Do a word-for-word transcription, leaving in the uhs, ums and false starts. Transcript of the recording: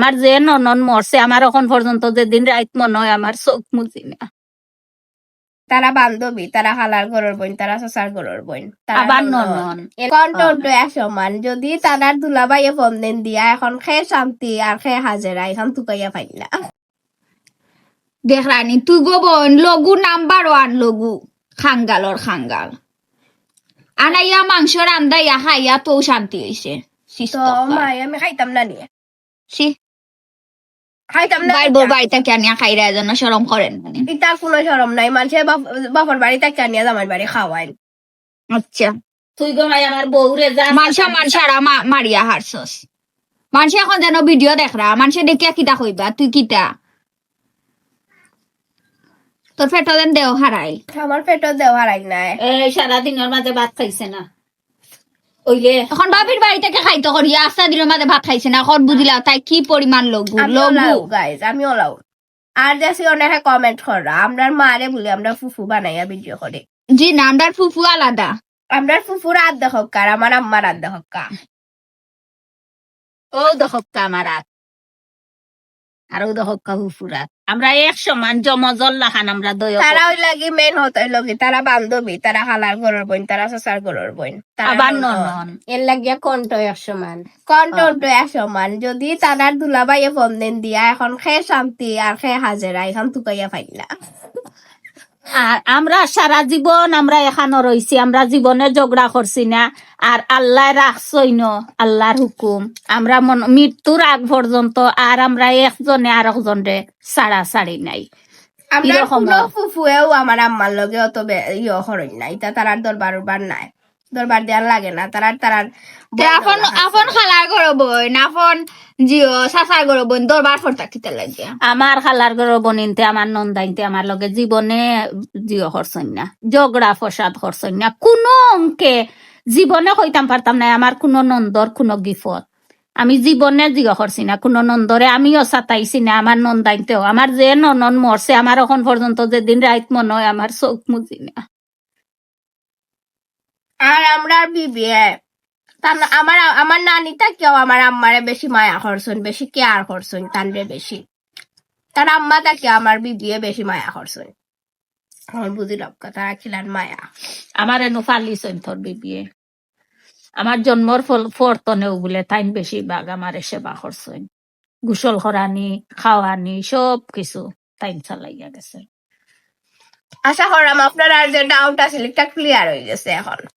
আমার যে ননন মরছে, আমার অখন পর্যন্ত যেদিন রাইত মনো অয়, আমার চউখ মুজি না। তারা বান্ধবী, তারা খালার ঘরর বইন, তারা চাচার ঘরর বইন, তারা আবার ননন। ননন। এ কণ্ঠ হ্যাঁ। কণ্ঠ এক সমান। যদি তারার দুলাভাইয়ে ফোন দেন দিয়া, এখন খে শান্তি আর খে হাজেরা, এখন তুকাইয়া পাইলা। দেখরানি, তুই গো বইন, লগু নাম্বার ওয়ান লগু। খাঙ্গালর খাঙ্গাল। আনাইয়া মাংস রান্দাইয়া খাইয়া তো শান্তি অইছে। সিস্ত তো খায়। মাই, আমি খাইতাম না নিয়ে। সি। খাইতাম না ভাই বউ এটা। বাড়ি থাকি আনিয়া খাইরা, এজন্য শরম করেন মানে। ইতা কোনো শরম নাই, মানষে বাপ-, বাপর বাড়ি থাকি আনিয়া জামাইর বাড়ি খাওয়াইন। আচ্ছা। তুই গো মাই আমার বউরে যা মানষে মানষে আরা মা-, মারিয়া হারছস। মানষে এখন যেন ভিডিও দেখরা, মানষে দেখিয়া কিতা কইবা, তুই কিতা? তোর পেটো যেন দেও হারাই। আমার পেটো দেও হারাই নাই। এই সারা দিনর মাঝে ভাত খাইছে না। ওইলে এখন বাপের বাড়ি থাকি খাইতো করি, আস্তা দিনর মাঝে ভাত খাইছে না, এখন বুঝিলা তাই কি পরিমাণ লগু, আমি লগু। ওলাও, গাইস, আমি ওলাও। আর দেখছি অনেকে কমেন্ট কররা, আমরার মারে বলি আমরা ফুফু বানাইয়া ভিডিও করি। জি না, আমরার ফুফু আলাদা। আমরার ফুফুর আত দেখউক্কা, আর আমার আম্মার আত দেখউক্কা। ও দেখউক্কা আমার আত। আর ও দেখউক্কা ফুফুর আত। আমরা এক সমান, জমজর লাখান আমরা দুইও। তারা অইলা গি মেইন হতা অইলো গি, তারা বান্ধবী, তারা খালার ঘরর বইন, তারা চাচার ঘরর বইন। তারা আবার ননদ। ননদ। এর লাগিয়া কণ্ঠ এক সমান। কণ্ঠ হ্যাঁ। কণ্ঠ এক সমান। যদি তারার দুলাভাইয়ে ফোন দেন দিয়া, এখন খে শান্তি আর খে হাজেরা, এখন তুকাইয়া পাইলা। আর আমরা সারা জীবন আমরা এখানো রইছি, আমরা জীবনে ঝগড়া করছি না। আর আল্লায় রাখছইন, আল্লার হুকুম। আমরা মন-, মৃত্যুর আগ পর্যন্ত আর আমরা একজনে আরকজনরে ছাড়াছাড়ি নাই। আমরা এরকম কোনো হয়। ফুফুয়েও আমার আম্মার লগে অত বে-, ইয়ে করইন না, ইতা তারার দরবার উরবার নাই, দরবার দেওয়ার লাগে না, তারার, তারার তে আপন, আপন খালার ঘরো বইন, আপন জিও, চাচার ঘরো বইন, দরবার করতা কিতা লাগে? আমার খালার ঘরো বইনতে, আমার নন্দাইনতে আমার লগে জীবনে জিও করছইন না, ঝগড়া ফসাদ করছইন না, কোনো অঙ্কে জীবনে কইতাম পারতাম না আমার কোনো নন্দর কোনো গিফত। আমি জীবনে জিও করছি না কোনো নন্দরে, আমিও সাতাইছি না, আমার নন্দাইনতেও। আমার যে ননন মরছে, আমার অখন পর্যন্ত যেদিন রাইত মনো অয়, আমার চউখ মুজি না। আর আমরার বিবিয়ে, তার না-, আমার, আমার নানি থাকিও আমার আম্মারে বেশি মায়া করছইন, বেশি কেয়ার করছইন, তানরে বেশি। তার আম্মা থাকিও আমার বিবিয়ে বেশি মায়া করছইন। আমার বুঝি লক্কা, তারা কিলান মায়া। আমার এনো ফালিছইন তোর বিবিয়ে। আমার জন্মর ফল-, পর তনেও বুলে তাইন বেশিরভাগ আমারে সেবা করছইন। গোসল করানি, খাওয়ানি, সব কিছু তাইন চালাইয়া গেছে। আশা করলাম আপনার আর যে ডাউটটা আছিল, এটা ক্লিয়ার হয়ে গেছে এখন।